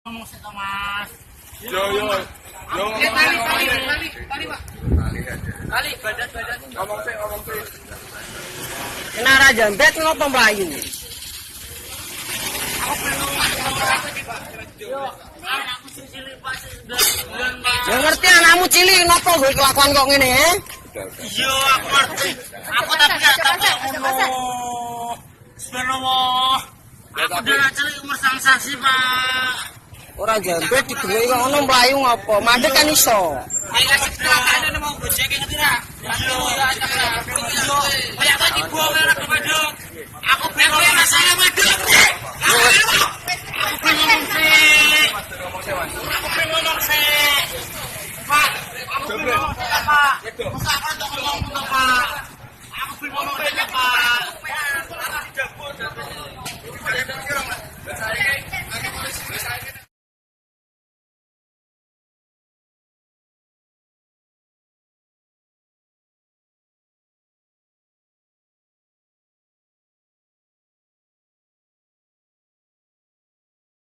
Ngomong sik to, Mas. Yo yo. Yo. Eh, tali, tali, tali, tali, Pak. Tali, badat, badat. Ngomong sih, ngomong sih. Kena ra jambet ngopo mlayu? Aku pengen ngomong aku iki, Pak. Yo, anakku sing cilik, Pak, sing 9 bulan, Pak. Ya ngerti anakmu cilik ngopo kowe kelakuan kok ngene, eh? Iya, aku ngerti. Aku tapi gak tak kok ngono. Sebenarnya aku udah cilik umur sang sasi, Pak. Ora jambet digeluki kok ngono mlayu ngopo? Mandek kan iso. Ayo kasih kecelakaan mau gojek ngerti ra? Iya, iya. Kayak tadi buang anak wedok. Aku ben ngomong masalah wedok. Aku ben ngomong sih. Aku ben ngomong sih. Pak, aku ben ngomong sih, Pak. Masa aku untuk